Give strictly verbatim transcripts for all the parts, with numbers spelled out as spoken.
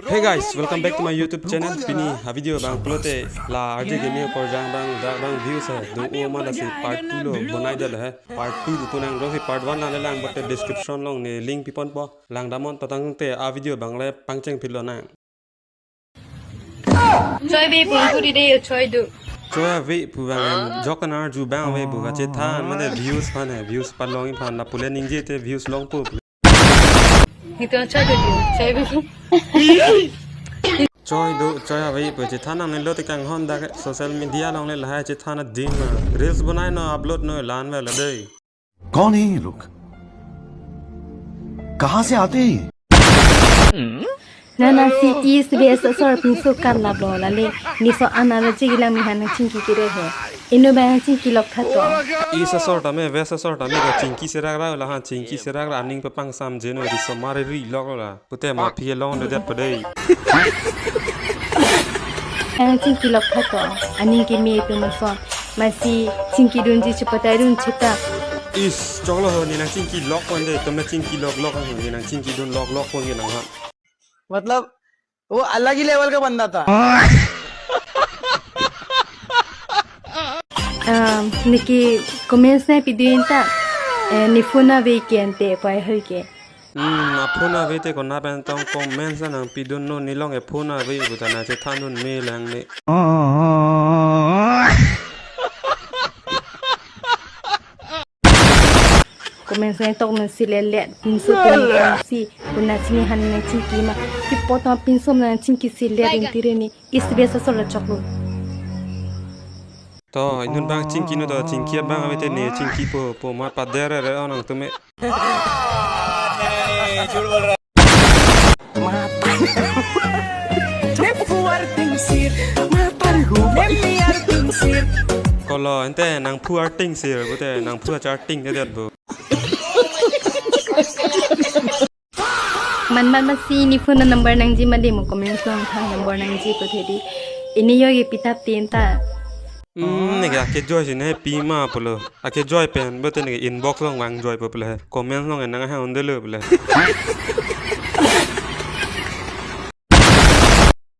Hey guys, welcome back to my YouTube channel. Pini a video abang pulote la R J Gaming akorjang abang dak abang views he do-o ma, lasi part two lo bonai det he. Part two do tu nang do he, part one lang le lang, bote description along ne link piponpo, langdamnon. To tangte a video abang le pangcheng phit lonang. Choi ave pu pu di de yo choi do. Choi ave pu abang jok kan arju abang ave pu kachethan mane views aphan he, views palong aphan, lapu le ningje te views longpo. Hito choi do di, choi ave pu. Choi do, choi ave pu chethan nangne lo te kanghon dak social media along le lahai chethan ading ma. Reels bonai non, upload non, la-an ave la dei. कौन है ये लोग? कहाँ से आते हैं ये? Nana si is best asor pinso kan lap lo lale. Niso analogy ilang mihan nang chingki kire he. Inu ba nang chingki lok tha to. Is asor tame, best asor tame kachingki serak ra la han, chingki serak ra aning pepang sam jeno di somare ri lok lo la. Pute ma phi long de det padei. Nang chingki lok tha to. Aning keme pu maso. Masi chingki dunji chepatai dun cheta. Is, choklo ho, ne nang chingki lok pon de, tum nang chingki lok lok ho, ne nang chingki dun lok lok pon ke nang ha. मतलब वो अलग ही लेवल का बंदा था। Um, niki comments nang pidun ta, eh, ne phone ave ke ante pai hoi ke. Hmm, a phone ave te konat pen tong comments nang pidun non, ne long e phone ave pu ta nang chethan dun me lang ne. Comments nang tok nang si le le, pinso pen nang si, pu nang chingki han nang chingki ma, kipo tong pinso nang chingki si le rin tire ni, is best asor la choklo. To, inut abang chingki non to, chingki abang ave te ne chingkipo, po ma padere re onang tume. Kolo, ante nang phu arting sir, bote nang phu achar ting det bo. Man man masi ne phone number nangji ma de mo, comments along tha number nangji pu the di. Ini yo ye pitap tin ta. Hmm, ne ke ake joy si ne pi ma pulo. Ake joy pen, bote ne ke inbox along vang joy po pule. Comment along nang ha unde lo pule.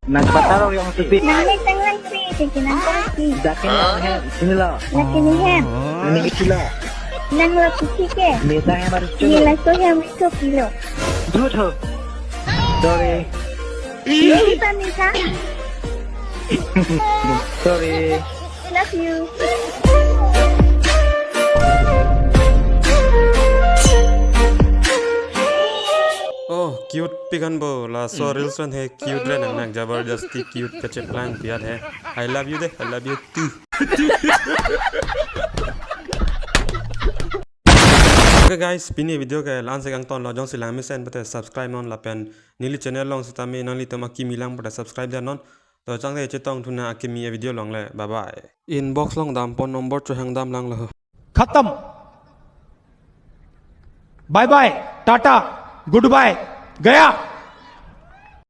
Nang bata rong yang sepi. Nang ne tang lang pi, tiki nang kong pi. Dakin yang hem, sini lo. Lakin ni hem. Ini isi lo. Nang lo kiki ke. Meta hem harus Ini culo. Laso hem itu kilo. Dut ho. Sorry. Ini kita minta. Sorry. Love you. Oh, cute pikan bo. Laso reels pen he cute le nang nang jabardasti cute kacheplang piat he. I love you de, I love you too. Okay guys, pini video ke la-an si kangton lo, jongsi lang mesen pute subscribe non lapen neli channel along sitame nanglitum akimi lang pute subscribe det non. To changte chetong thu nang akimi video along le. Bye bye. Inbox along dam pon number chohang dam lang lo. खत्म। Bye bye, tata, goodbye, गया।